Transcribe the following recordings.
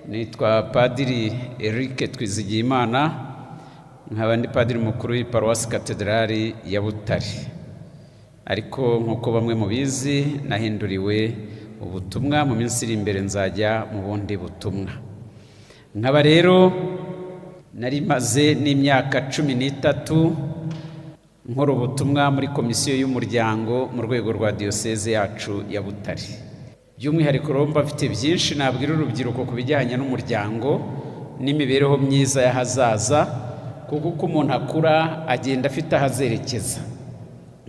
Nitwa Padiri Eric Twizigiyimana, nkaba ndi padiri mukuru w'iparuwasi Katedrali ya Butare. Ariko nk'uko bamwe mubizi, nahinduriwe ubutumwa, mu minsi iri imbere nzajya mu bundi butumwa. Nkaba rero nari maze n'imyaka 13 nkora ubutumwa muri komisiyo y'umuryango mu rwego rwa diyoseze yacu ya Butare. By'umwihariko rero mba mfite byinshi nabwira urubyiruko ku bijyanye n'umuryango n'imibereho myiza y'ahazaza, kuko uko umuntu akura agenda afite aho azerekeza.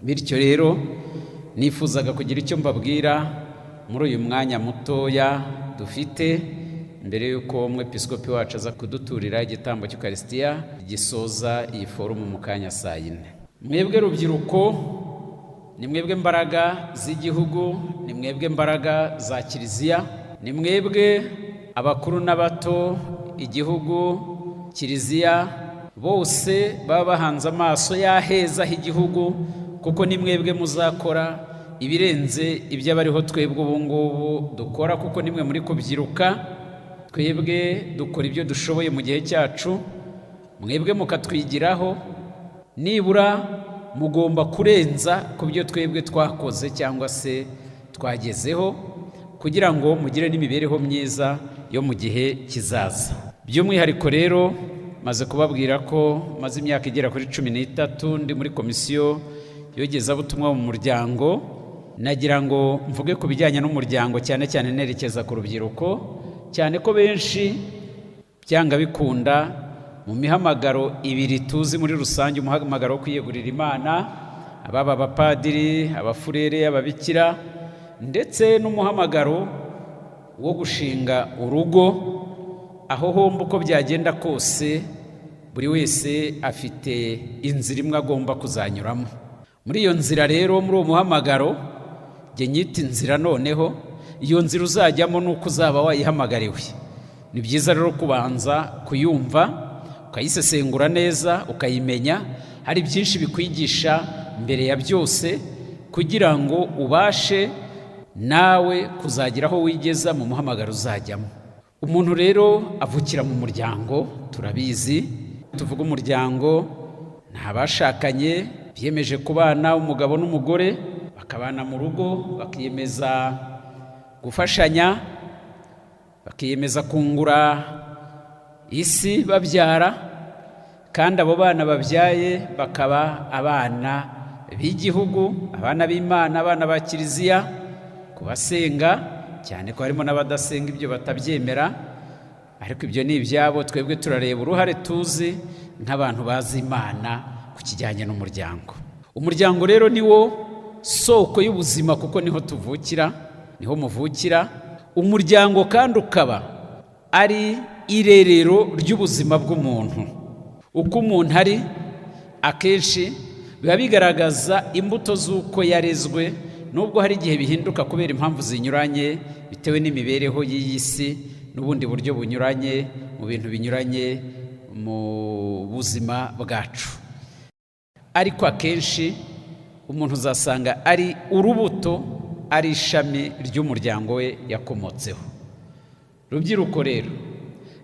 Bityo rero nifuzaga kugira icyo mbabwira muri uyu mwanya mutoya dufite mbere y'uko umwepiskopi wacu aza kuduturira igitambo cy'Ukarisitiya gisoza iyi forumu mu kanya saa 4. Mwebwe rubyiruko, ni mwebwe mbaraga z'igihugu, ni mwebwe mbaraga za Kiliziya, ni mwebwe abakuru n'abato, igihugu, Kiliziya, bose baba bahanze amaso y'aheza h'igihugu, kuko ni mwebwe muzakora ibirenze iby'abariho twebwe ubu ngubu dukora, kuko nimwe muri kubyiruka. Twebwe dukora ibyo dushoboye mu gihe cyacu, mwebwe mukatwigiraho. Nibura mugomba kurenza ku byo twebwe twakoze cyangwa se twagezeho, kugira ngo mugire n'imibereho myiza yo mu gihe kizaza. By'umwihariko rero maze kubabwira ko maze imyaka igera kuri 13 ndi muri komisiyo yogezabutumwa mu muryango. Nagira ngo mvuge ku bijyanye n'umuryango, cyane cyane nerekeza ku rubyiruko, cyane ko benshi byanga bikunda mu mihamagaro ibiri tuzi muri rusange, umuhamagaro wo kwiyegurira Imana, ababa abapadiri, abafurere, ababikira, ndetse n'umuhamagaro wo gushinga urugo. Aho hombi uko byagenda kose buri wese afite inzira imwe agomba kuzanyuramo. Muri iyo nzira rero, muri uwo muhamagaro, njye nyita inzira, noneho iyo nzira uzajyamo ni uko uzaba wayihamagariwe. Ni byiza rero kubanza kuyumva, ukayisesengura neza, ukayimenya. Hari byinshi bikwigisha mbere ya byose kugira ngo ubashe nawe kuzagira aho wigeza mu muhamagaro uzajyamo. Umuntu rero avukira mu muryango, turabizi. Tuvuga umuryango ni abashakanye biyemeje kubana, umugabo n'umugore, bakabana mu rugo, bakiyemeza gufashanya, bakiyemeza kungura isi babyara, kandi abo bana babyaye bakaba abana b'igihugu, abana b'Imana, abana ba Kiliziya, ku basenga, cyane ko harimo n'abadasenga ibyo batabyemera, ariko ibyo ni ibyabo. Twebwe turareba uruhare tuzi nk'abantu bazi Imana ku kijyanye n'umuryango. Umuryango rero ni wo soko y'ubuzima, kuko niho tuvukira, niho muvukira. Umuryango kandi ukaba ari irerero ry'ubuzima bw'umuntu. Uko umuntu ari akenshi biba bigaragaza imbuto z'uko yarezwe, nubwo hari igihe bihinduka kubera impamvu zinyuranye, bitewe n'imibereho y'iyi si n'ubundi buryo bunyuranye mu bintu binyuranye mu buzima bwacu. Ariko akenshi umuntu uzasanga ari urubuto, ari ishami ry'umuryango we yakomotseho. Rubyiruko rero,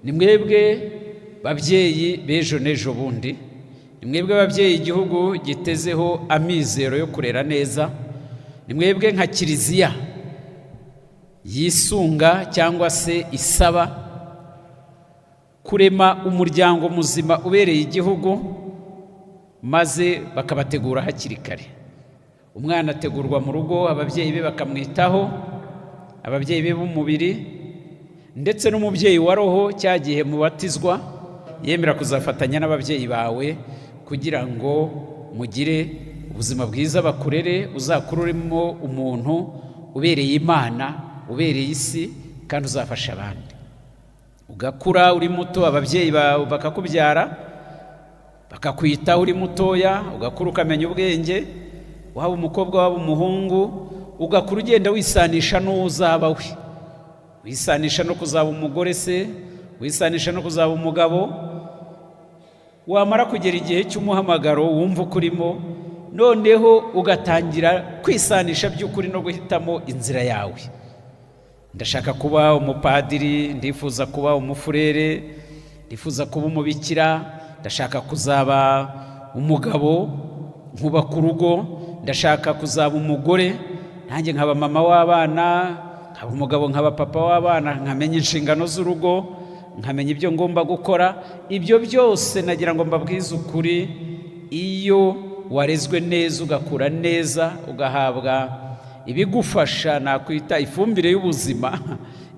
ni mwebwe babyeyi b'ejo n'ejo bundi, ni mwebwe babyeyi igihugu gitezeho amizero yo kurera neza, ni mwebwe nka Kiliziya yisunga cyangwa se isaba kurema umuryango muzima ubereye igihugu, maze bakabategura hakiri kare. Umwana ategurwa mu rugo, ababyeyi be bakamwitaho, ababyeyi be b'umubiri ndetse n'umubyeyi wa roho, cya gihe mubatizwa yemera kuzafatanya n'ababyeyi bawe kugira ngo mugire ubuzima bwiza, bakurere, uzakure urimo umuntu ubereye Imana, ubereye isi, kandi uzafasha abandi. Ugakura uri muto, ababyeyi bawe bakakubyara, bakakwitaho uri mutoya, ugakura ukamenya ubwenge, waba umukobwa, waba umuhungu, ugakura ugenda wisanisha n'uwo uzaba we, wisanisha no kuzaba umugore se, wisanisha no kuzaba umugabo. Wamara kugera igihe cy'umuhamagaro wumva uko urimo, noneho ugatangira kwisanisha by'ukuri no guhitamo inzira yawe. Ndashaka kuba umupadiri, ndifuza kuba umufurere, ndifuza kuba umubikira, ndashaka kuzaba umugabo nkubaka urugo, ndashaka kuzaba umugore nanjye nkaba mama w'abana, nkaba umugabo, nkaba papa w'abana, nkamenya inshingano z'urugo, nkamenya ibyo ngomba gukora. Ibyo byose nagira ngo mbabwize ukuri, iyo warezwe neza, ugakura neza, ugahabwa ibigufasha, nakwita ifumbire y'ubuzima,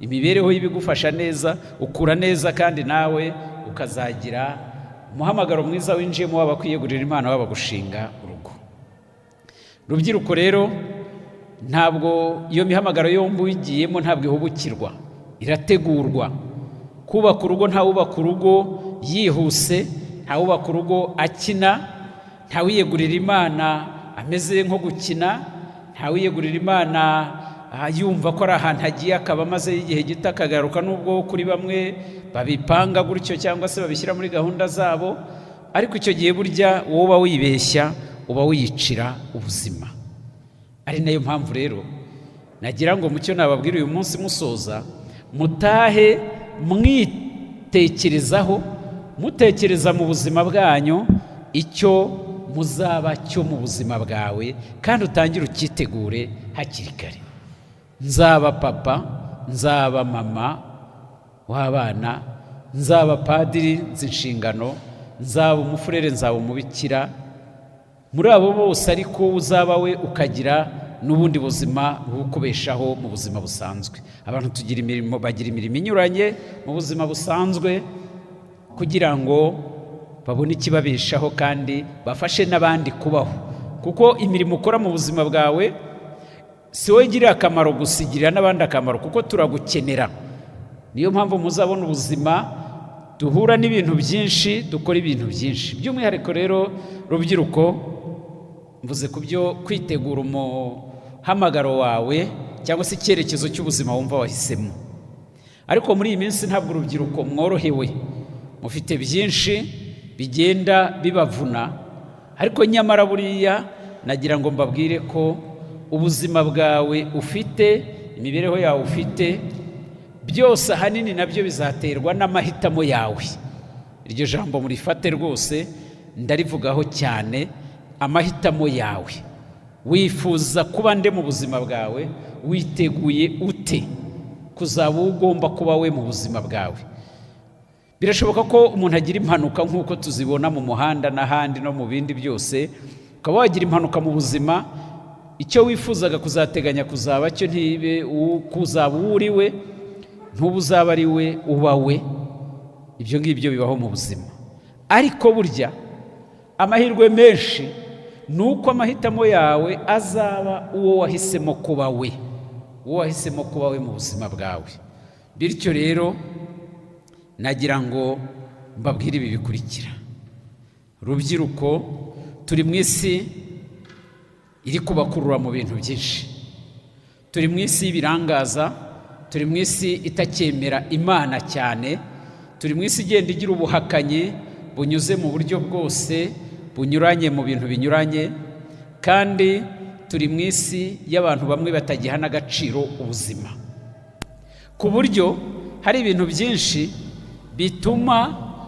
imibereho y'ibigufasha neza, ukura neza kandi nawe ukazagira umuhamagaro mwiza winjiyemo, waba kwiyegurira Imana, waba gushinga urugo. Rubyiruko rero, ntabwo iyo mihamagaro yombi uyigiyemo ntabwo ihubukirwa, irategurwa. Kubaka urugo, ntawubaka urugo yihuse, ntawubaka urugo akina, ntawiyegurira Imana ameze nko gukina, ntawiyegurira Imana yumva ko ari ahantu agiye akaba amaze igihe gito akagaruka, nubwo kuri bamwe babipanga gutyo cyangwa se babishyira muri gahunda zabo. Ariko icyo gihe burya wowe uba wibeshya, uba wiyicira ubuzima. Ari nayo mpamvu rero nagira ngo mucyo nababwira uyu munsi musoza, mutahe mwitekerezaho, mutekereza mu buzima bwanyu icyo muzaba cyo mu buzima bwawe, kandi utangire ucyitegure hakiri kare. Nzaba papa, nzaba mama w'abana, nzaba padiri, nzi inshingano, nzaba umufurere, nzaba umubikira. Muri abo bose ariko uzaba we ukagira n'ubundi buzima bukubeshaho mu buzima busanzwe. Abantu tugira imirimo, bagira imirimo inyuranye mu buzima busanzwe kugira ngo babone ikibabeshaho kandi bafashe n'abandi kubaho, kuko imirimo ukora mu buzima bwawe si wowe igirira akamaro gusa, igirira n'abandi akamaro, kuko turagukenera. Niyo mpamvu muzabona ubuzima duhura n'ibintu byinshi, dukora ibintu byinshi. By'umwihariko rero rubyiruko, mvuze ku byo kwitegura umuhamagaro wawe cyangwa se icyerekezo cy'ubuzima wumva wahisemo. Ariko muri iyi minsi ntabwo urubyiruko mworohewe, mufite byinshi bigenda bibavuna. Ariko nyamara buriya nagira ngo mbabwire ko ubuzima bwawe ufite, imibereho yawe ufite, byose ahanini nabyo bizaterwa n'amahitamo yawe. Iryo jambo murifate rwose, ndarivugaho cyane. Amahitamo yawe: wifuza kuba nde mu buzima bwawe? Witeguye ute kuzaba uwo ugomba kuba we mu buzima bwawe? Birashoboka ko umuntu agira impanuka nk'uko tuzibona mu muhanda n'ahandi no mu bindi byose, ukaba wagira impanuka mu buzima, icyo wifuzaga kuzateganya kuzaba cyo ntibe kuzaba uwo uri we, ntuba uzaba ari we uba we. Ibyo ngibyo bibaho mu buzima. Ariko burya amahirwe menshi ni uko amahitamo yawe azaba uwo wahisemo kuba we, uwo wahisemo kuba we mu buzima bwawe. Bityo rero nagira ngo mbabwire ibi bikurikira. Rubyiruko, turi mu isi iri kubakurura mu bintu byinshi, turi mu isi y'ibirangaza, turi mu isi itacyemera Imana cyane, turi mu isi igenda igira ubuhakanyi bunyuze mu buryo bwose bunyuranye, mu bintu binyuranye, kandi turi mu isi y'abantu bamwe batagiha n'agaciro ubuzima, ku buryo hari ibintu byinshi bituma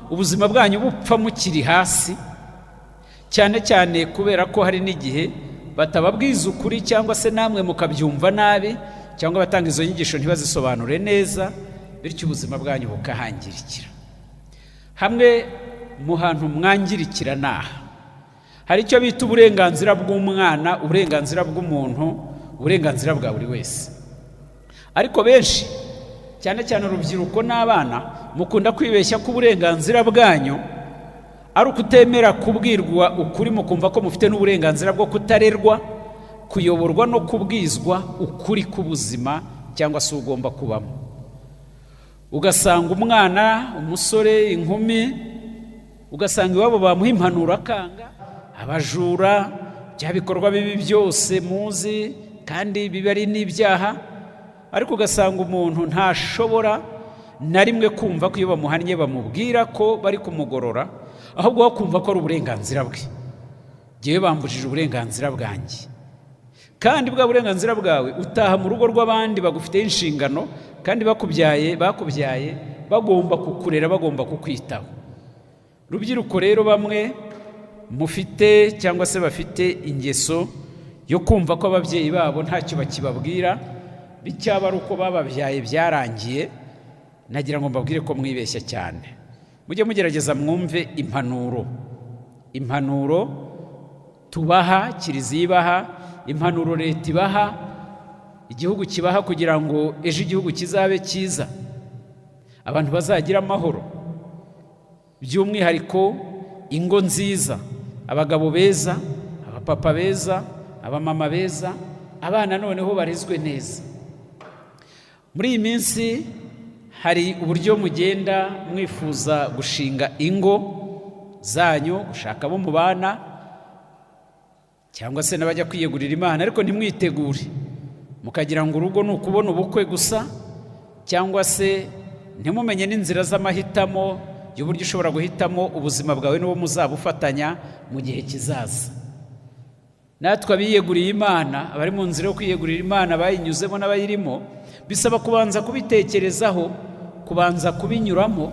ubuzima bwanyu bupfa mukiri hasi, cyane cyane kubera ko hari n'igihe batababwiza ukuri, cyangwa se namwe mukabyumva nabi, cyangwa abatanga izo nyigisho ntibazisobanure neza, bityo ubuzima bwanyu bukahangirikira. Hamwe mu hantu mwangirikira ni aha: hari icyo bita uburenganzira bw'umwana, uburenganzira bw'umuntu, uburenganzira bwa buri wese. Ariko benshi, cyane cyane urubyiruko n'abana, mukunda kwibeshya ko uburenganzira bwanyu ari ukutemera kubwirwa ukuri, mukumva ko mufite n'uburenganzira bwo kutarerwa, kuyoborwa no kubwizwa ukuri k'ubuzima cyangwa se ugomba kubamo. Ugasanga umwana, umusore, inkumi, ugasanga iwabo bamuha impanuro akanga, abajura, bya bikorwa bibi byose muzi kandi biba ari n'ibyaha. Ariko ugasanga umuntu ntashobora na rimwe kumva ko iyo bamuhannye bamubwira ko bari kumugorora, ahubwo we akumva ko ari uburenganzira bwe. Ngewe bambujije uburenganzira bwanjye. Kandi bwa burenganzira bwawe, utaha mu rugo rw'abandi bagufiteho inshingano, kandi bakubyaye bagomba kukurera, bagomba kukwitaho. Rubyiruko rero, bamwe mufite cyangwa se bafite ingeso yo kumva ko ababyeyi babo ntacyo bakibabwira, bicyaba ari uko bababyaye byarangiye, nagira ngo mbabwire ko mwibeshya cyane. Mujye mugerageza mwumve impanuro tubaha, Kiliziya ibaha, impanuro leta ibaha, igihugu kibaha, kugira ngo ejo igihugu kizabe cyiza, abantu bazagira amahoro, by'umwihariko ingo nziza, abagabo beza, abapapa beza, abamama beza, abana noneho barezwe neza. Muri iyi minsi hari uburyo mugenda mwifuza gushinga ingo zanyu, gushaka abo mubana cyangwa se n'abajya kwiyegurira Imana, ariko ntimwitegure, mukagira ngo urugo ni ukubona ubukwe gusa, cyangwa se ntimumenye n'inzira z'amahitamo y'uburyo ushobora guhitamo ubuzima bwawe n'uwo muzabufatanya mu gihe kizaza. Natwe abiyeguriye Imana, abari mu nzira yo kwiyegurira Imana, bayinyuzemo n'abayirimo, bisaba kubanza kubitekerezaho, kubanza kubinyuramo,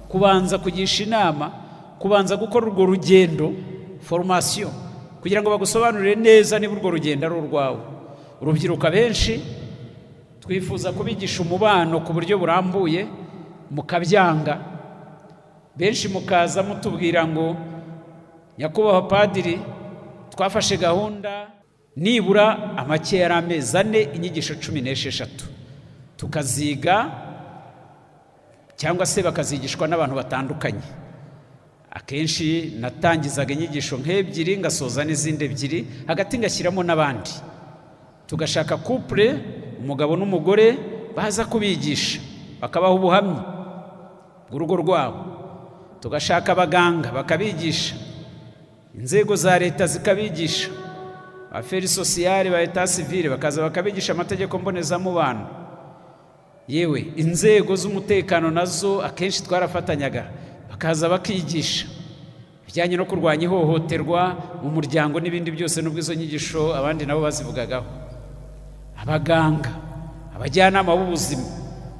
kubanza kugisha inama, kubanza gukora urwo rugendo, formation, kugira ngo bagusobanurire neza niba urwo rugendo ari urwawe. Urubyiruko abenshi twifuza kubigisha umubano ku buryo burambuye, mukabyanga. Benshi mukaza mutubwira ngo: "Nyakubahwa padiri, twafashe gahunda nibura amake yari amezi 4, inyigisho 16 tukaziga", cyangwa se bakazigishwa n'abantu batandukanye. Akenshi natangizaga inyigisho nk'ebyiri, ngasoza n'izindi ebyiri, hagati ngashyiramo n'abandi. Tugashaka couple, umugabo n'umugore, baza kubigisha, bakabaha ubuhamya bw'urugo rwabo. Tugashaka abaganga bakabigisha, inzego za leta zikabigisha, affaires sociales ba état civil bakaza bakabigisha amategeko mbonezamubano. Yewe, inzego z'umutekano nazo akenshi twarafatanyaga, bakaza bakigisha ibijyanye no kurwanya ihohoterwa mu muryango n'ibindi byose, n'ubwo izo nyigisho abandi nabo bazivugagaho. Abaganga, abajyanama b'ubuzima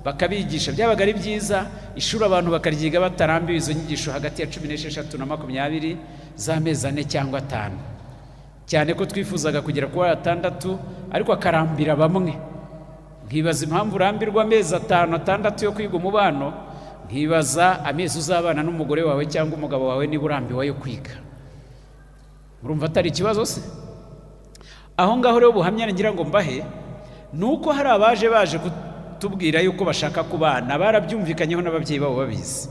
bakabigisha. Byabaga ari byiza, ishuri abantu bakaryiga batarambiwe, izo nyigisho hagati ya 16 na 20 z'amezi 4 cyangwa 5, cyane ko twifuzaga kugera kuri 6, ariko akarambira bamwe. Nkibaza impamvu urambirwa amezi 5, 6 yo kwiga umubano, nkibaza amezi uzabana n'umugore wawe cyangwa umugabo wawe niba urambiwe ayo kwiga. Murumva atari ikibazo se? Aho ngaho rero ubuhamya ngira ngo mbahe ni uko hari abaje baje kutubwira yuko bashaka kubana, barabyumvikanyeho n'ababyeyi babo babizi,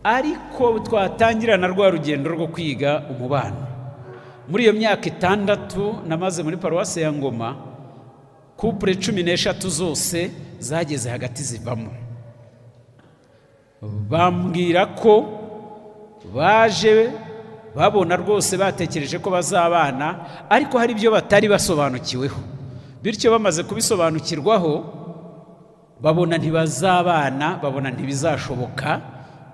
ariko twatangirana rwa rugendo rwo kwiga umubano muri iyo myaka 6 namaze muri paruwasi ya Ngoma, couple 13 zose zageze hagati zivamo. Bambwira ko baje babona rwose batekereje ko bazabana, ariko hari ibyo batari basobanukiweho, bityo bamaze kubisobanukirwaho babona ntibazabana, babona ntibizashoboka.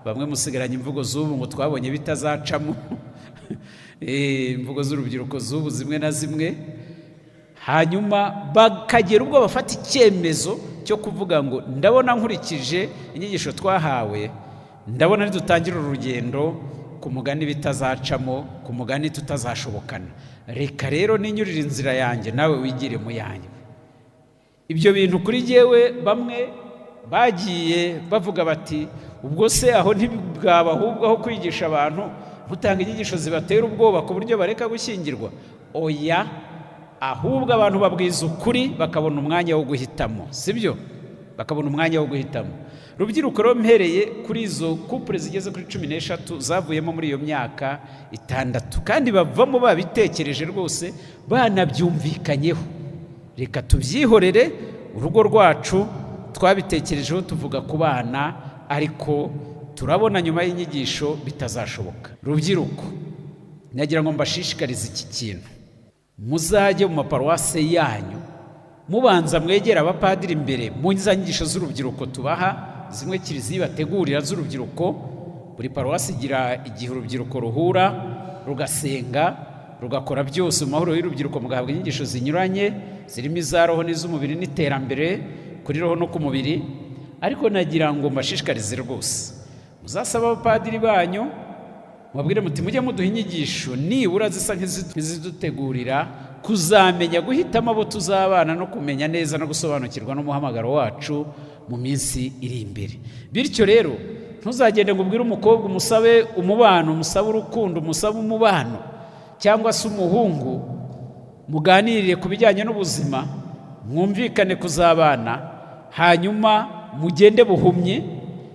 Bamwe musigaranye imvugo z'ubu ngo "twabonye bitazacamo", imvugo z'urubyiruko z'ubu zimwe na zimwe. Hanyuma bakagera ubwo bafata icyemezo cyo kuvuga ngo: "Ndabona nkurikije inyigisho twahawe, ndabona nidutangira uru rugendo ku mugani bitazacamo, ku mugani tutazashobokana. Reka rero ninyurire inzira yanjye, nawe wigire mu yanjye." Ibyo bintu kuri jyewe, bamwe bagiye bavuga bati: "Ubwo se aho ntibwaba ahubwo aho kwigisha abantu mutanga inyigisho zibatera ubwoba ku buryo bareka gushyingirwa?" Oya, ahubwo abantu babwiza ukuri bakabona umwanya wo guhitamo, sibyo? Bakabona umwanya wo guhitamo. Rubyiruko rero, mpereye kuri izo couple zigeze kuri 13 zavuyemo muri iyo myaka 6, kandi bavamo babitekereje rwose, banabyumvikanyeho: "Reka tubyihorere, urugo rwacu twabitekerejeho tuvuga ku bana, ariko turabona nyuma y'inyigisho bitazashoboka." Rubyiruko, nagira ngo mbashishikarize iki kintu: muzajye mu maparuwase yanyu, mubanza mwegera abapadiri imbere mu za nyigisho z'urubyiruko tubaha, zimwe kiliziya ibategurira z'urubyiruko. Buri paruwasi igira igihe urubyiruko ruhura, rugasenga, rugakora byose mu mahuriro y'urubyiruko, mugahabwa inyigisho zinyuranye zirimo iza roho n'iz'umubiri n'iterambere kuri roho no ku mubiri. Ariko nagira ngo mbashishikarize rwose, muzasaba abapadiri banyu, mubabwire muti: "Mujye muduha inyigisho nibura zisa nk'izidutegurira kuzamenya guhitamo abo tuzabana no kumenya neza no gusobanukirwa n'umuhamagaro wacu mu minsi iri imbere." Bityo rero ntuzagende ngo ubwire umukobwa, umusabe umubano, umusabe urukundo, umusabe umubano, cyangwa se umuhungu muganirire ku bijyanye n'ubuzima, mwumvikane kuzabana, hanyuma mugende buhumyi.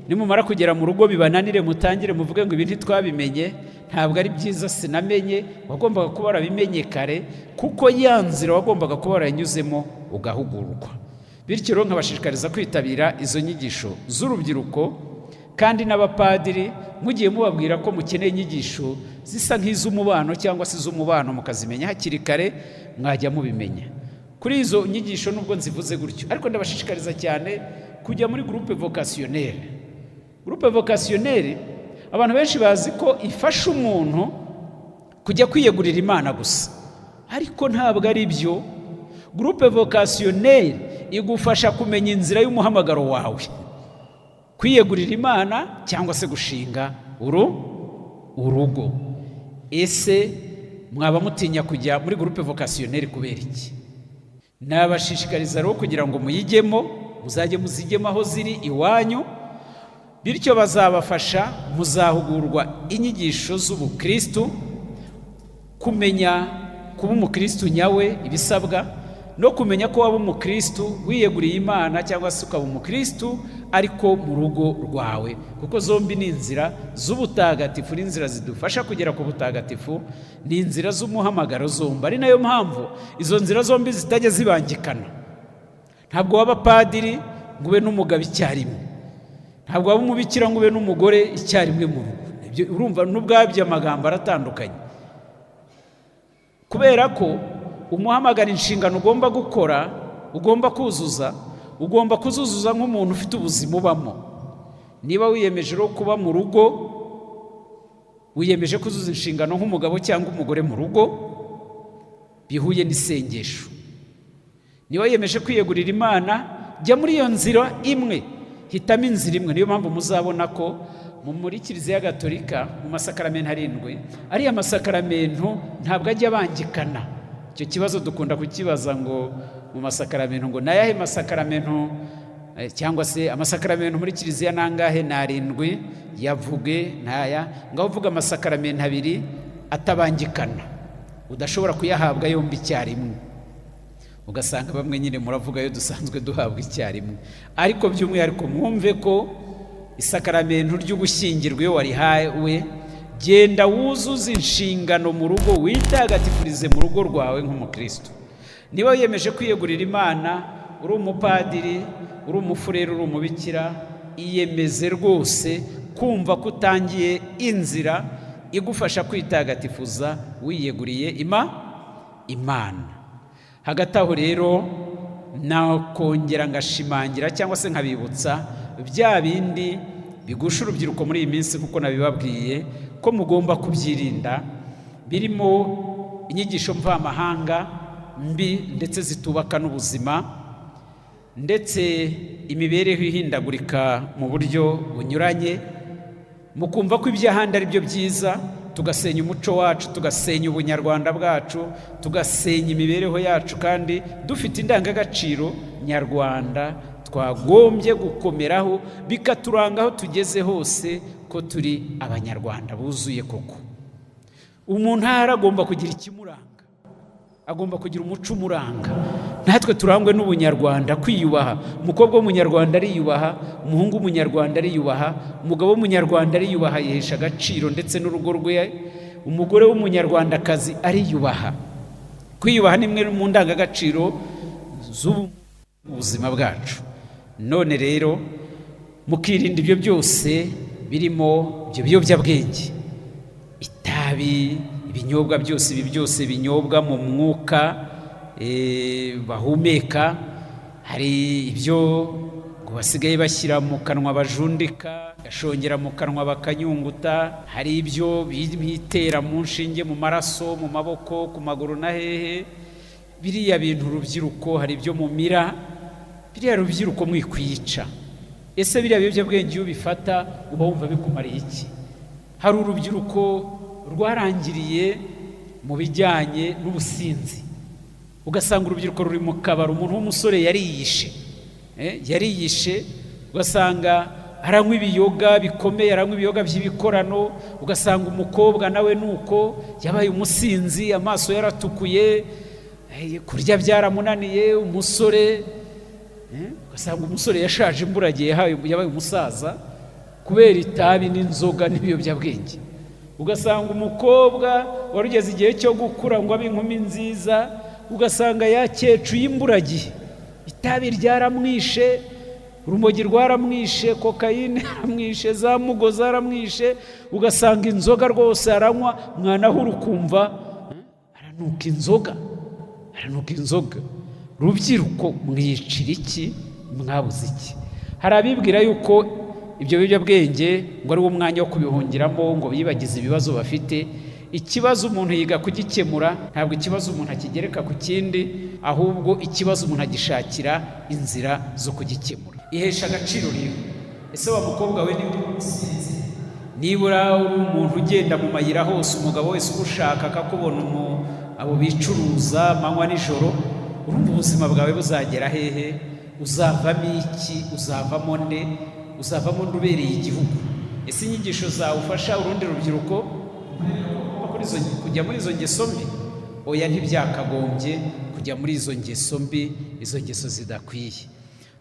Nimumara kugera mu rugo bibananire, mutangire muvuge ngo: "Ibi ntitwabimenye, ntabwo ari byiza, sinamenye." Wagombaga kuba warabimenye kare, kuko ya nzira wagombaga kuba waranyuzemo ugahugurwa. Bityo rero nkabashishikariza kwitabira izo nyigisho z'urubyiruko, kandi n'abapadiri mugiye mubabwira ko mukeneye inyigisho zisa nk'iz'umubano cyangwa se iz'umubano, mukazimenya hakiri kare, mwajya mubimenya. Kuri izo nyigisho, nubwo nzivuze gutyo, ariko ndabashishikariza cyane kujya muri groupe vocationnelle. Groupe vocationnelle abantu benshi bazi ko ifasha umuntu kujya kwiyegurira Imana gusa, ariko ntabwo ari byo. Groupe vocationnelle igufasha kumenya inzira y'umuhamagaro wawe, kwiyegurira Imana cyangwa se gushinga urugo. Ese mwaba mutinya kujya muri groupe vocationnelle kubera iki? Nabashishikariza rero kugira ngo muyijyemo, muzajye muzijyemo aho ziri iwanyu. Bityo bazabafasha, muzahugurwa inyigisho z'ubukristu, kumenya kuba umukristu nyawe, ibisabwa, no kumenya ko waba umukristu wiyeguriye Imana cyangwa se ukaba umukristu ariko mu rugo rwawe, kuko zombi ni inzira z'ubutagatifu, ni inzira zidufasha kugera ku butagatifu, ni inzira z'umuhamagaro zombi. Ari nayo mpamvu izo nzira zombi zitajya zibangikana. Ntabwo waba padiri ngo ube n'umugabo icyarimwe, ntabwo waba umubikira ngo ube n'umugore icyarimwe mu rugo. Urumva n'ubwabyo amagambo aratandukanye, kubera ko umuhamagara, inshingano ugomba gukora, ugomba kuzuza, ugomba kuzuzuza nk'umuntu ufite ubuzima ubamo. Niba wiyemeje rero kuba mu rugo, wiyemeje kuzuza inshingano nk'umugabo cyangwa umugore mu rugo bihuye n'isengesho. Niba wiyemeje kwiyegurira Imana, jya muri iyo nzira imwe, hitamo inzira imwe. Niyo mpamvu muzabona ko muri Kiliziya Gatolika, mu masakaramentu arindwi, ariya masakaramentu ntabwo ajya abangikana. Icyo kibazo dukunda kukibaza ngo mu masakaramentu, ngo ni ayahe masakaramentu, cyangwa se amasakaramentu muri Kiliziya ni angahe? Ni arindwi, yavuge ntaya. Ngaho uvuga amasakaramentu abiri atabangikana, udashobora kuyahabwa yombi icyarimwe. Ugasanga bamwe nyine muravuga ayo dusanzwe duhabwa icyarimwe. Ariko by'umwihariko mwumve ko isakaramentu ry'ugushyingirwa, iyo warihawe, genda wuzuze inshingano mu rugo, witagatifurize mu rugo rwawe nk'umukristo. Niba wiyemeje kwiyegurira Imana, uri umupadiri, uri umufurere, uri umubikira, iyemeze rwose kumva ko utangiye inzira igufasha kwitagatifuza wiyeguriye Imana. Hagati aho rero nakongera ngashimangira cyangwa se nkabibutsa bya bindi bigusha urubyiruko muri iyi minsi, kuko nabibabwiye ko mugomba kubyirinda, birimo inyigisho mvamahanga mbi ndetse zitubaka n'ubuzima, ndetse imibereho ihindagurika mu buryo bunyuranye, mukumva ko iby'ahandi ari byo byiza, tugasenya umuco wacu, tugasenya ubunyarwanda bwacu, tugasenya imibereho yacu, kandi dufite indangagaciro nyarwanda twagombye gukomeraho, bikaturanga aho tugeze hose ko turi Abanyarwanda buzuye koko. Umuntu ahari agomba kugira ikimuranga, agomba kugira umuco umuranga. Natwe turangwe n'ubunyarwanda, kwiyubaha. Umukobwa w'Umunyarwanda ariyubaha, umuhungu w'Umunyarwanda ariyubaha, umugabo w'Umunyarwanda ariyubaha, yihesha agaciro ndetse n'urugo rwe. Umugore w'Umunyarwandakazi ariyubaha. Kwiyubaha ni imwe mu ndangagaciro z'ubuzima bwacu. None rero mukirinda ibyo byose birimo ibyo biyobyabwenge, itabi, ibinyobwa byose, ibi byose binyobwa mu mwuka bahumeka. Hari ibyo ngo basigaye bashyira mu kanwa bajundika, gashongera mu kanwa bakanyunguta, hari ibyo bitera mu nshinge, mu maraso, mu maboko, ku maguru na hehe. Biriya bintu urubyiruko, hari ibyo mumira, biriya rubyiruko mwikwica. Ese biriya biyobyabwenge iyo ubifata uba wumva bikumariye iki? Hari urubyiruko rwarangiriye mu bijyanye n'ubusinzi, ugasanga urubyiruko ruri mu kabari, umuntu w'umusore yariyishe, yariyishe, ugasanga aranywa ibiyoga bikomeye, aranywa ibiyoga by'ibikorano, ugasanga umukobwa nawe nuko yabaye umusinzi, amaso yaratukuye, kurya byaramunaniye, umusore ugasanga umusore yashaje imburagihe, yabaye umusaza kubera itabi n'inzoga n'ibiyobyabwenge. Ugasanga umukobwa wari ugeze igihe cyo gukura ngo abe inkumi nziza, ugasanga yakecuye imburagihe, itabi ryaramwishe, urumogi rwaramwishe, kokayine yaramwishe, za mugo zaramwishe, ugasanga inzoga rwose aranywa, mwanahura ukumva aranuka inzoga, aranuka inzoga. Rubyiruko, mwicira iki? Mwabuze iki? Hari abibwira yuko ibyo biyobyabwenge ngo ari wo mwanya wo kubihungiramo ngo bibagize ibibazo bafite. Ikibazo umuntu yiga kugikemura, ntabwo ikibazo umuntu akigereka ku kindi, ahubwo ikibazo umuntu agishakira inzira zo kugikemura. Ihesha agaciro rero. Ese wa mukobwa we, niba uri umusinzi, nibura uri umuntu ugenda mu mayira hose, umugabo wese ugushaka akakubona, abo bicuruza amanywa nijoro, urumva ubuzima bwawe buzagera hehe? Uzavamo iki? Uzavamo nde? Uzavamo nde ubereye igihugu? Ese inyigisho zawe ufasha urundi rubyiruko kujya muri izo ngeso mbi? Oya, ntibyakagombye kujya muri izo ngeso mbi, izo ngeso zidakwiye.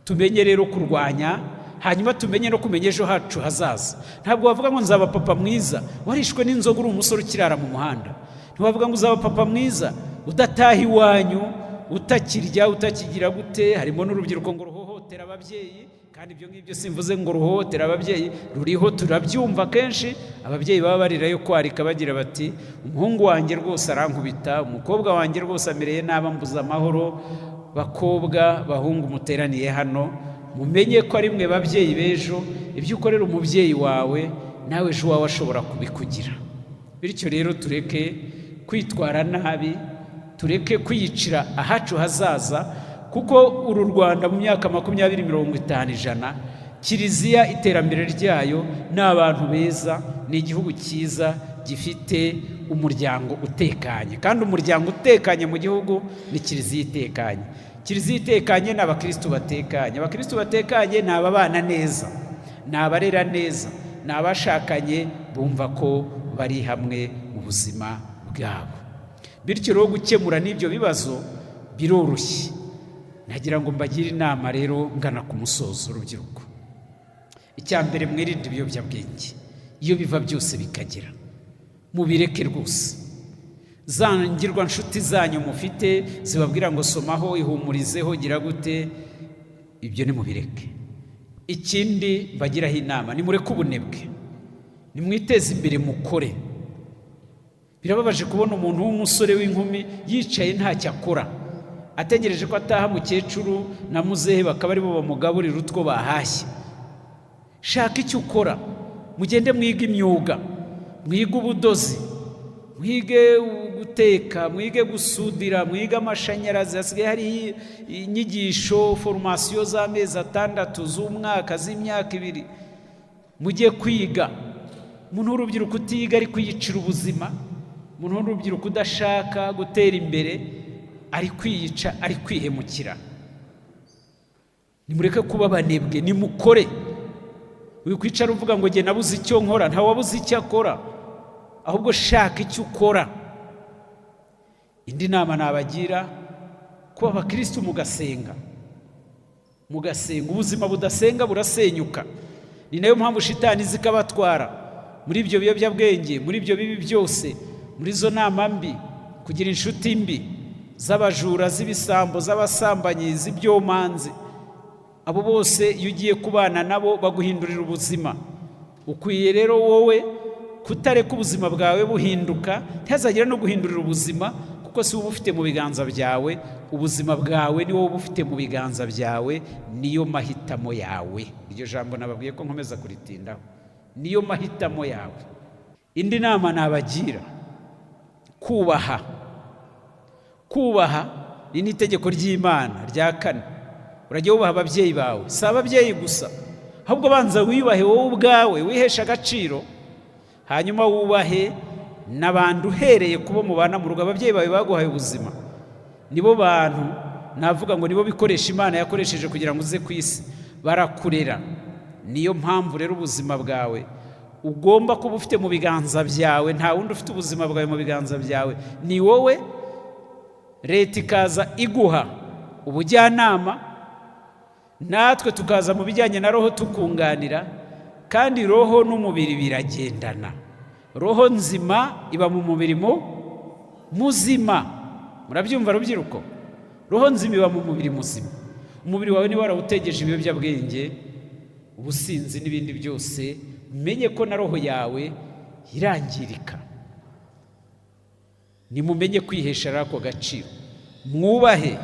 Tumenye rero kurwanya, hanyuma tumenye no kumenya ejo hacu hazaza. Ntabwo wavuga ngo nzaba papa mwiza warishwe n'inzoga, uri umusore ukirara mu muhanda. Ntiwavuga ngo uzaba papa mwiza udataha iwanyu, utakirya, utakigira gute. Harimo n'urubyiruko ngo ruhohotera ababyeyi, kandi ibyo ngibyo simvuze ngo ruhohotera ababyeyi, ruriho, turabyumva kenshi. Ababyeyi baba barira yo kwarika, bagira bati: "Umuhungu wanjye rwose arankubita, umukobwa wanjye rwose amereye nabi, ambuza amahoro." Bakobwa, bahungu muteraniye hano, mumenye ko ari mwe babyeyi b'ejo. Ibyo ukorera umubyeyi wawe, nawe ejo wawe ashobora kubikugira. Bityo rero tureke kwitwara nabi, tureke kwiyicira ahacu hazaza, kuko uru Rwanda mu myaka 20, 50, 100, kiliziya iterambere ryayo ni abantu beza, ni igihugu cyiza gifite umuryango utekanye. Kandi umuryango utekanye mu gihugu ni kiliziya itekanye. Kiliziya itekanye ni abakirisitu batekanye. Abakirisitu batekanye ni ababana neza, ni abarera neza, ni abashakanye bumva ko bari hamwe mu buzima bwabo. Bityo rero gukemura n'ibyo bibazo biroroshye. Nagira ngo mbagire inama rero ngana ku musozo. Urubyiruko, icya mbere, mwirinde ibiyobyabwenge iyo biva byose bikagera, mubireke rwose. Za ngirwa nshuti zanyu mufite zibabwira ngo somaho, ihumurizeho, gira gute, ibyo nimubireke. Ikindi mbagiraho inama, nimureke ubunebwe, nimwiteze imbere, mukore. Birababaje kubona umuntu w'umusore, w'inkumi yicaye ntacyo akora, ategereje ko ataha mukecuru na muzehe bakaba aribo bamugaburira utwo bahashye. Shaka icyo ukora, mugende mwige imyuga, mwige ubudozi, mwige guteka, mwige gusudira, mwige amashanyarazi. Hasigaye hari inyigisho, formation z'amezi 6, z'umwaka, z'imyaka 2. Mujye kwiga. Umuntu w'urubyiruko utiga ari kwiyicira ubuzima. Umuntu w'urubyiruko udashaka gutera imbere ari kwiyica, ari kwihemukira. Nimureke kuba abanebwe, nimukore. Wikwicara uvuga ngo njye nabuze icyo nkora. Ntawe wabuze icyo akora, ahubwo shaka icyo ukora. Indi nama nabagira, kuba abakirisitu mugasenga, mugasenga. Ubuzima budasenga burasenyuka. Ni nayo mpamvu shitani zikabatwara muri ibyo biyobyabwenge, muri ibyo bibi byose, muri izo nama mbi, kugira inshuti mbi z'abajura, z'ibisambo, z'abasambanyi, z'ibyomanzi. Abo bose iyo ugiye kubana nabo baguhindurira ubuzima. Ukwiye rero wowe kutareka ubuzima bwawe buhinduka, ntihazagire no guhindurira ubuzima, kuko Kuko si wowe ufite mu biganza byawe ubuzima bwawe, ni wowe ufite mu biganza byawe, niyo mahitamo yawe. Iryo jambo nababwiye ko nkomeza kuritindaho, niyo mahitamo yawe. Indi nama nabagira, kubaha. Kubaha ni n'itegeko ry'Imana rya kane. Urajya wubaha ababyeyi bawe, si ababyeyi gusa, ahubwo banza wiyubahe wowe ubwawe, wiheshe agaciro, hanyuma wubahe n'abandi uhereye kubo mubana mu rugo. Ababyeyi bawe baguhaye ubuzima, nibo bantu navuga ngo nibo bikoresha Imana yakoresheje kugira ngo uze ku isi, barakurera. Niyo mpamvu rero ubuzima bwawe ugomba kuba ufite mu biganza byawe. Nta wundi ufite ubuzima bwawe mu biganza byawe, ni wowe. Leta ikaza iguha ubujyanama, natwe tukaza mu bijyanye na roho tukunganira. Kandi roho n'umubiri biragendana. Roho nzima iba mu mubiri muzima. Murabyumva rubyiruko? Roho nzima iba mu mubiri muzima. Umubiri wawe niba warawutegeje ibiyobyabwenge, ubusinzi n'ibindi byose, umenye ko na roho yawe irangirika. Nimumenye kwihesha ako gaciro, mwubahe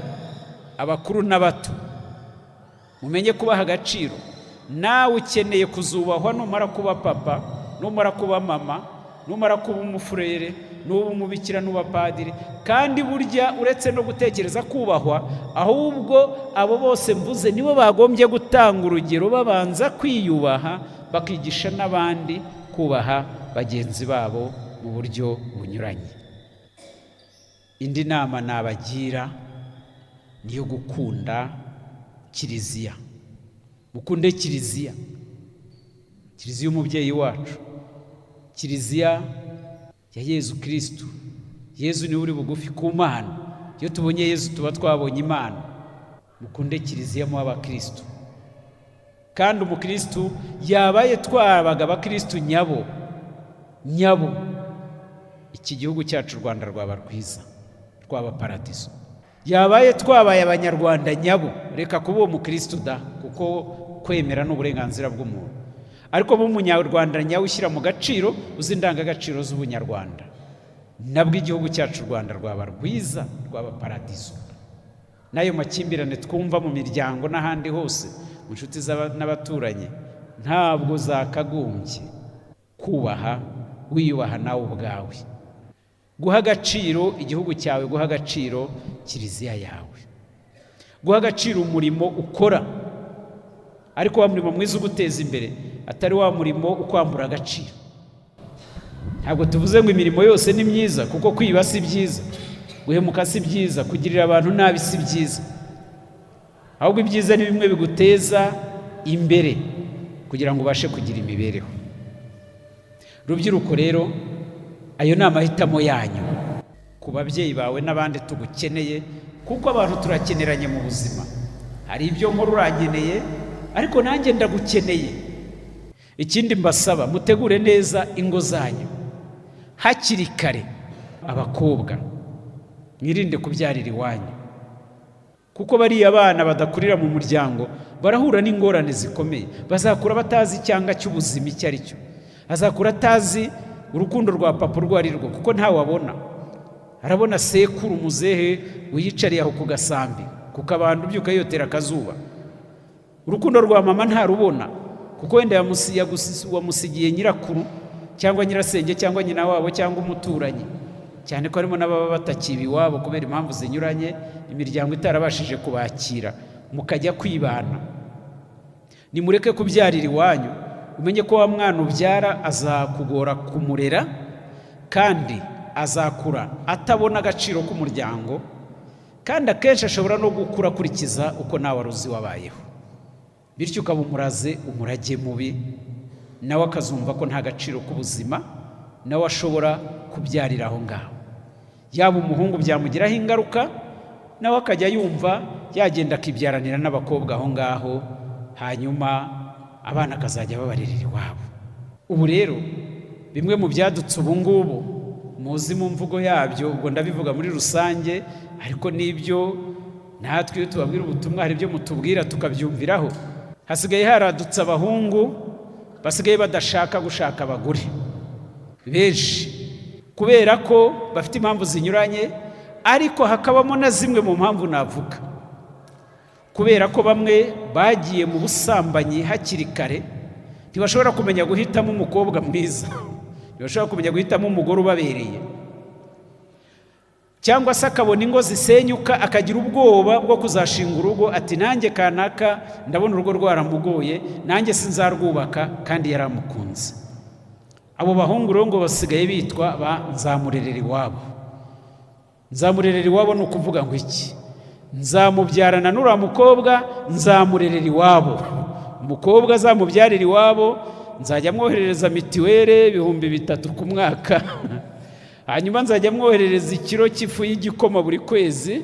abakuru n'abato, mumenye kubaha agaciro. Nawe ukeneye kuzubahwa numara kuba papa, numara kuba mama, numara kuba umufurere, nuba umubikira, nuba padiri. Kandi burya uretse no gutekereza kubahwa, ahubwo abo bose mvuze nibo bagombye gutanga urugero, babanza kwiyubaha, bakigisha n'abandi kubaha bagenzi babo mu buryo bunyuranye. Indi nama nabagira niyo gukunda Kiliziya. Mukunde Kiliziya, Kiliziya umubyeyi wacu, Kiliziya ya Yezu Kirisitu. Yezu niwe uri bugufi ku Mana. Iyo tubonye Yezu tuba twabonye Imana. Mukunde Kiliziya, muba abakirisitu. Kandi umukirisitu yabaye, twabaga abakirisitu nyabo nyabo, iki gihugu cyacu u Rwanda rwaba rwiza, rwaba paradiso. Yabaye twabaye Abanyarwanda nyabo. Reka kuba uwo mukirisitu da, kuko kwemera ni uburenganzira bw'umuntu, ariko bo Umunyarwanda nyawe ushyira mu gaciro, uzi indangagaciro z'Ubunyarwanda, nabwo igihugu cyacu u Rwanda rwaba rwiza, rwaba paradiso. N'ayo makimbirane twumva mu miryango n'ahandi hose, mu nshuti n'abaturanyi, ntabwo zakagombye. Kubaha, wiyubaha nawe ubwawe, guha agaciro igihugu cyawe, guha agaciro Kiliziya yawe, guha agaciro umurimo ukora, ariko wa murimo mwiza uguteza imbere, atari wa murimo ukwambura agaciro. Ntabwo tuvuze ngo imirimo yose ni myiza, kuko kwiba si byiza, guhemuka si byiza, kugirira abantu nabi si byiza. Ahubwo ibyiza ni bimwe biguteza imbere kugira ngo ubashe kugira imibereho. Rubyiruko rero, ayo ni amahitamo yanyu. Ku babyeyi bawe n'abandi tugukeneye, kuko abantu turakeneranye mu buzima. Hari ibyo nkora urankeneye, ariko nanjye ndagukeneye. Ikindi mbasaba, mutegure neza ingo zanyu hakiri kare. Abakobwa, mwirinde kubyarira iwanyu, kuko bariya bana badakurira mu muryango barahura n'ingorane zikomeye. Bazakura batazi icyanga cy'ubuzima icyo ari cyo. Azakura atazi urukundo rwa papa urwo ari rwo, kuko ntawe abona. Arabona sekuru muzehe wiyicariye aho ku gasambi, kuko abantu ubyuka yotera akazuba. Urukundo rwa mama ntarubona, kuko wenda wamusigiye nyirakuru cyangwa nyirasenge cyangwa nyina wabo cyangwa umuturanyi, cyane ko harimo n'ababa batakiba iwabo kubera impamvu zinyuranye, imiryango itarabashije kubakira, mukajya kwibana. Nimureke kubyarira iwanyu. Umenye ko wa mwana ubyara azakugora kumurera, kandi azakura atabona agaciro k'umuryango, kandi akenshi ashobora no gukura akurikiza uko nawe wari uzi wabayeho, bityo ukaba umuraze umurage mubi, nawe akazumva ko nta gaciro k'ubuzima, nawe ashobora kubyarira aho ngaho. Yaba umuhungu byamugiraho ingaruka, nawe akajya yumva yagenda akibyaranira n'abakobwa aho ngaho, hanyuma abana akazajya babarerera iwabo. Ubu rero bimwe mu byadutse ubu ngubu muzi mu mvugo yabyo, ubwo ndabivuga muri rusange, ariko n'ibyo natwe iyo tubabwira ubutumwa hari ibyo mutubwira tukabyumviraho. Hasigaye haradutse abahungu basigaye badashaka gushaka abagore benshi, kubera ko bafite impamvu zinyuranye. Ariko hakabamo na zimwe mu mpamvu navuga, kubera ko bamwe bagiye mu busambanyi hakiri kare, ntibashobora kumenya guhitamo umukobwa mwiza, ntibashobora kumenya guhitamo umugore ubabereye, cyangwa se akabona ingo zisenyuka, akagira ubwoba bwo kuzashinga urugo, ati nanjye kanaka ndabona urugo rwaramugoye, nanjye sinzarwubaka, kandi yaramukunze. Abo bahungu rero ngo basigaye bitwa ba nzamurerera iwabo. Nzamurerera iwabo ni ukuvuga ngo iki? Nzamubyarana n'uriya mukobwa, nzamurerera iwabo. Umukobwa azamubyarira iwabo, nzajya mwoherereza mituweli 3000 ku mwaka, hanyuma nzajya mwoherereza ikiro cy'ifu y'igikoma buri kwezi,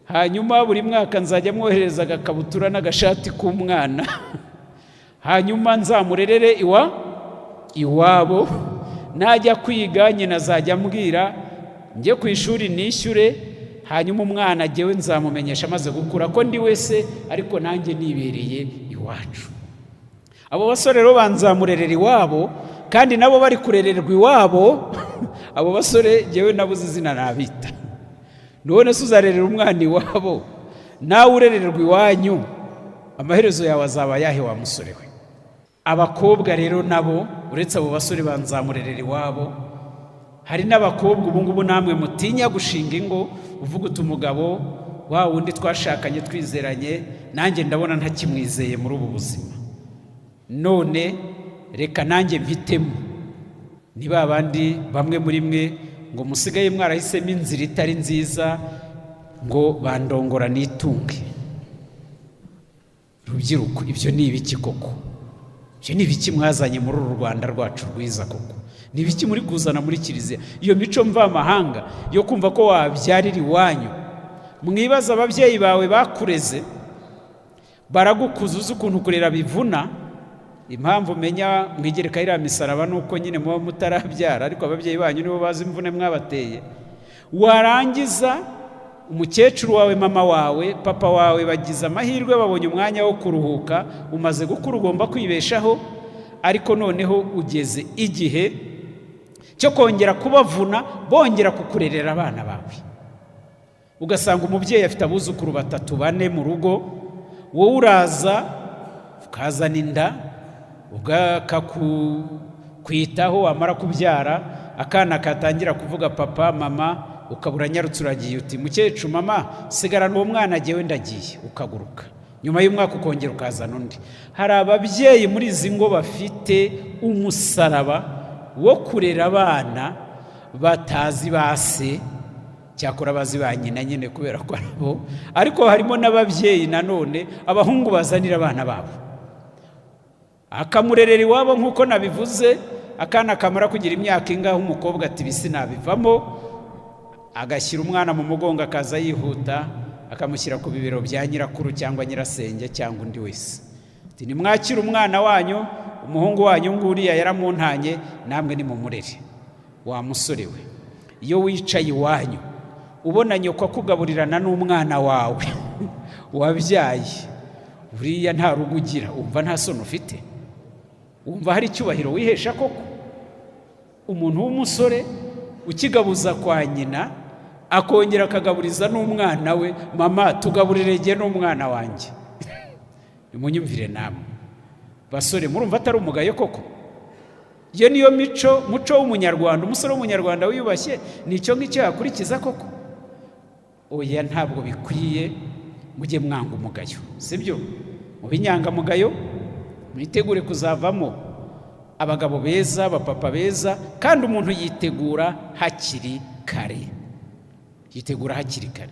hanyuma buri mwaka nzajya mwoherereza agakabutura n'agashati k'umwana, hanyuma nzamurerere iwabo. Najya kwiga, nyina azajya ambwira njye ku ishuri nishyure, hanyuma umwana jyewe nzamumenyesha amaze gukura ko ndi wese, ariko nanjye nibereye iwacu. Abo basore rero banzamurerera iwabo, kandi nabo bari kurererwa iwabo. Abo basore jyewe nabuze izina nabita. None se uzarerera umwana iwabo, nawe urererwa iwanyu? Amaherezo yawe azaba ayahe, wa musore we? Abakobwa rero nabo, uretse abo basore banzamurerera iwabo, hari n'abakobwa ubu ngubu namwe mutinya gushinga ingo, uvuga uti umugabo wa wundi twashakanye twizeranye, nanjye ndabona ntakimwizeye muri ubu buzima, none reka nanjye mpitemo. Ni ba bandi bamwe muri mwe ngo musigaye mwarahisemo inzira itari nziza, ngo bandongora nitunge. Rubyiruko, ibyo ni ibiki koko? Ibyo ni ibiki mwazanye muri uru Rwanda rwacu rwiza koko? Ni ibiki muri kuzana muri kiliziya? Iyo mico mvamahanga yo kumva ko wabyarira iwanyu. Mwibaza ababyeyi bawe bakureze, baragukuza, uzi ukuntu kurera bivuna. Impamvu umenya mwigereka iriya misaraba ni uko nyine muba mutarabyara, ariko ababyeyi banyu nibo bazi imvune mwabateye. Warangiza umukecuru wawe, mama wawe, papa wawe bagize amahirwe babonye umwanya wo kuruhuka, umaze gukura, ugomba kwibeshaho, ariko noneho ugeze igihe cyo kongera kubavuna, bongera kukurerera abana bawe. Ugasanga umubyeyi afite abuzukuru batatu, bane mu rugo, wowe uraza ukazana inda, ukakwitaho, wamara kubyara akana katangira kuvuga papa, mama, ukaba uranyarutse uragiye, uti mukecuru, mama, sigarana uwo mwana, agiye ndagiye, ukaguruka. Nyuma y'umwaka ukongera ukazana undi. Hari ababyeyi muri izi ngo bafite umusaraba wo kurera abana batazi ba se, cyakora bazi ba nyina nyine kubera ko ari bo. Ariko harimo n'ababyeyi nanone abahungu bazanira abana babo, akamurerera iwabo nk'uko nabivuze. Akana kamara kugira imyaka ingaho, umukobwa ati bisi nabivamo, agashyira umwana mu mugongo, akaza yihuta, akamushyira ku bibero bya nyirakuru cyangwa nyirasenge cyangwa undi wese, ati nimwakire umwana wanyu, umuhungu wanyu nguriya yaramuntanye, namwe nimumurere. Wa musore we, iyo wicaye iwanyu ubona nyoko akugaburirana n'umwana wawe wabyaye, buriya nta rugo ugira. Wumva nta soni ufite? Wumva hari icyubahiro wihesha koko? Umuntu w'umusore ukigabuza kwa nyina, akongera akagaburiza n'umwana we, mama tugaburire jye n'umwana wanjye. Nimunyumvire namwe basore, murumva atari umugayo koko? Iyo niyo mico, muco w'umunyarwanda? Umusore w'umunyarwanda wiyubashye ni icyo ngicyo yakurikiza koko? Oya, ntabwo bikwiye. Mujye mwanga umugayo, sibyo? Mu inyangamugayo, mwitegure kuzavamo abagabo beza, abapapa beza. Kandi umuntu yitegura hakiri kare, yitegura hakiri kare.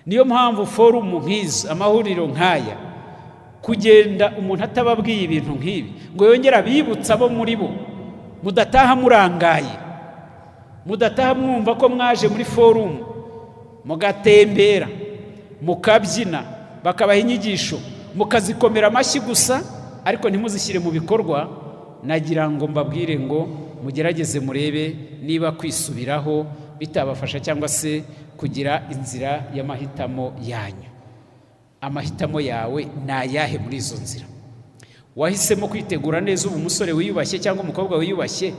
Niyo mpamvu forumu nk'izo, amahuriro nk'aya, kugenda umuntu atababwiye ibintu nk'ibi ngo yongere abibutse abo muri bo, mudataha murangaye, mudataha mwumva ko mwaje muri forumu mugatembera, mukabyina, bakabaha inyigisho mukazikomera amashyi gusa, ariko ntimuzishyire mu bikorwa. Nagira ngo mbabwire ngo mugerageze murebe niba kwisubiraho bitabafasha, cyangwa se kugira inzira y'amahitamo yanyu. Amahitamo yawe ni ayahe muri izo nzira? Wahisemo kwitegura neza, ubu umusore wiyubashye cyangwa umukobwa wiyubashye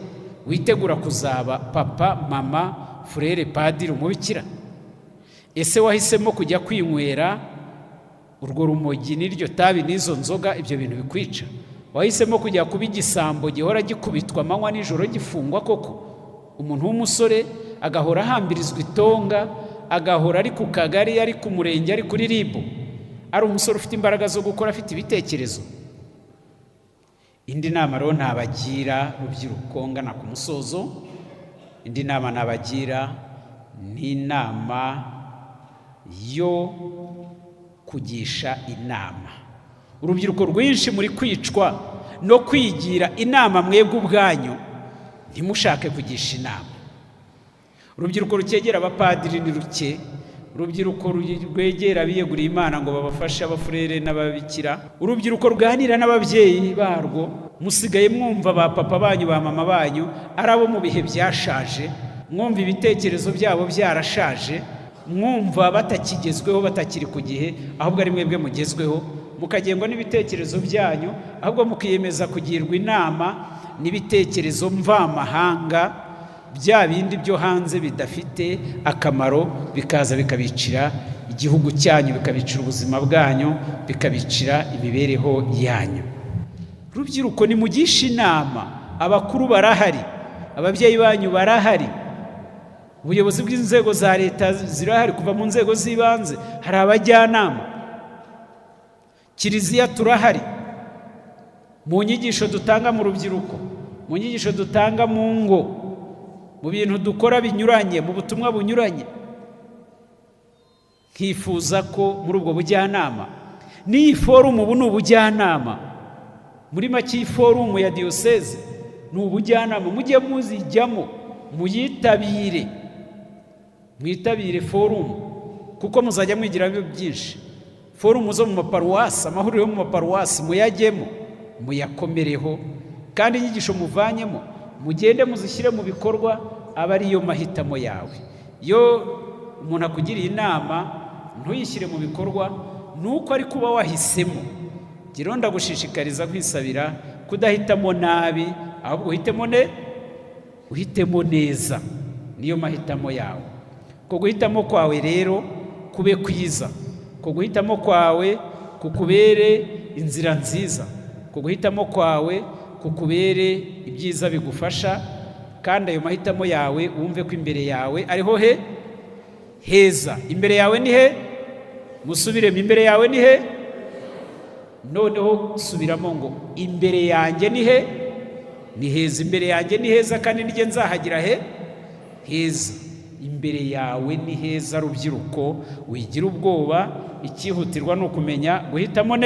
witegura kuzaba papa, mama, furere, padiri, umubikira. Ese wahisemo kujya kwinywera urwo rumogi n'iryo tabi n'izo nzoga, ibyo bintu bikwica? Wahisemo kujya kuba igisambo gihora gikubitwa amanywa nijoro, gifungwa koko? Umuntu w'umusore agahora ahambirizwa itonga, agahora ari ku kagari, ari ku murenge, ari kuri RIB, ari umusore ufite imbaraga zo gukora, afite ibitekerezo. Indi nama rero nabagira, rubyiruko, ngana ku musozo, indi nama nabagira ni inama yo kugisha inama. Urubyiruko rwinshi muri kwicwa no kwigira inama mwebwe ubwanyu, ntimushake kugisha inama. Urubyiruko rukegera abapadiri ni ruke. Urubyiruko rwegera abiyeguriye Imana ngo babafashe, abafurere n'ababikira, urubyiruko ruganira n'ababyeyi barwo, musigaye mwumva ba papa banyu, ba mama banyu ari abo mu bihe byashaje, mwumva ibitekerezo byabo byarashaje, mwumva batakigezweho, batakiri ku gihe, ahubwo ari mwebwe mugezweho, mukagengwa n'ibitekerezo byanyu, ahubwo mukiyemeza kugirwa inama n'ibitekerezo mvamahanga, bya bindi byo hanze bidafite akamaro, bikaza bikabicira igihugu cyanyu, bikabicira ubuzima bwanyu, bikabicira imibereho yanyu. Rubyiruko, nimugishe inama, abakuru barahari, ababyeyi banyu barahari, ubuyobozi bw'inzego za leta zirahari, kuva mu nzego z'ibanze hari abajyanama, kiliziya turahari, mu nyigisho dutanga mu rubyiruko, mu nyigisho dutanga mu ngo, mu bintu dukora binyuranye, mu butumwa bunyuranye. Nkifuza ko muri ubwo bujyanama n'iyi forumu, ubu ni ubujyanama muri make, iyi forumu ya diyoseze ni ubujyanama, mujye muzijyamo, muyitabire, mwitabire forumu, kuko muzajya mwigiramo byinshi. Forumu zo mu maparuwasi, amahuriro yo mu maparuwasi, muyajyemo, muyakomereho, kandi inyigisho muvanyemo mugende muzishyire mu bikorwa, aba ariyo mahitamo yawe. Iyo umuntu akugiriye inama ntuyishyire mu bikorwa, ni uko ari kuba wahisemo. Rero ndagushishikariza kwisabira kudahitamo nabi, ahubwo uhitemo neza, niyo mahitamo yawe. Ko guhitamo kwawe rero kube kwiza, ko guhitamo kwawe kukubere inzira nziza, ko guhitamo kwawe kukubere ibyiza bigufasha, kandi ayo mahitamo yawe wumve ko imbere yawe ariho he heza. Imbere yawe ni he? Musubiremo, imbere yawe ni he? Noneho subiramo ngo imbere yanjye ni he? Ni heza. Imbere yanjye ni heza, kandi nijye nzahagira he heza. Imbere yawe ni heza, rubyiruko, wigira ubwoba. Icyihutirwa ni ukumenya guhitamo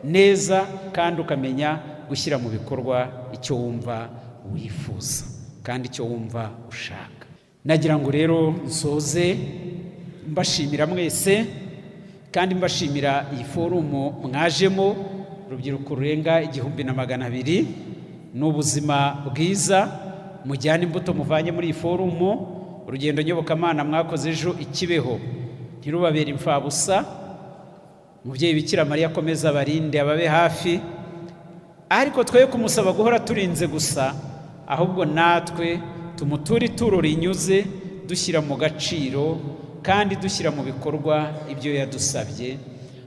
neza, kandi ukamenya gushyira mu bikorwa icyo wumva wifuza kandi icyo wumva ushaka. Nagira ngo rero nsoze mbashimira mwese, kandi mbashimira iyi forumu mwajemo, urubyiruko rurenga 1200. Ni ubuzima bwiza, mujyane imbuto muvanye muri iyi forumu. Urugendo nyobokamana mwakoze ejo i Kibeho ntirubabere imfabusa. Umubyeyi Bikira Mariya akomeza abarinde, ababe hafi, ariko twe kumusaba guhora turinze gusa, ahubwo natwe tumuture ituro rinyuze, dushyira mu gaciro kandi dushyira mu bikorwa ibyo yadusabye,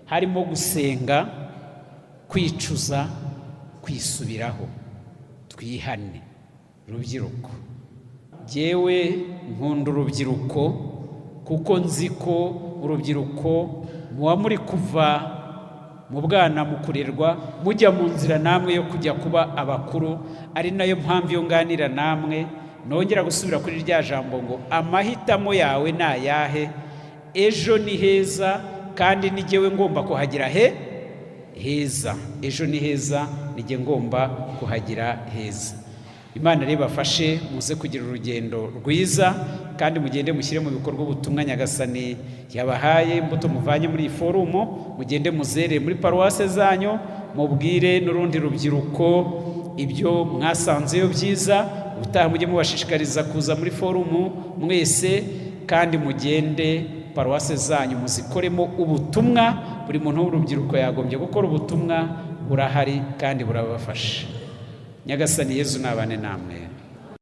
harimo gusenga, kwicuza, kwisubiraho, twihane. Rubyiruko, jyewe nkunda urubyiruko, kuko nzi ko urubyiruko muba muri kuva mu bwana, mu kurerwa, mujya mu nzira namwe yo kujya kuba abakuru. Ari nayo mpamvu iyo nganira namwe nongera gusubira kuri rya jambo ngo amahitamo yawe ni ayahe? Ejo ni heza, kandi nijyewe ngomba kuhagira he heza. Ejo ni heza, nijye ngomba kuhagira heza. Imana rero ibafashe, muze kugira urugendo rwiza, kandi mugende mushyire mu bikorwa ubutumwa Nyagasani yabahaye. Imbuto muvanye muri iyi forumu mugende muzere muri paruwase zanyu, mubwire n'urundi rubyiruko ibyo mwasanzeyo byiza. Ubutaha mujye mubashishikariza kuza muri forumu mwese, kandi mugende paruwase zanyu muzikoremo ubutumwa. Buri muntu w'urubyiruko yagombye gukora ubutumwa, burahari kandi burabafasha. Nyagasani Yezu nabane namwe.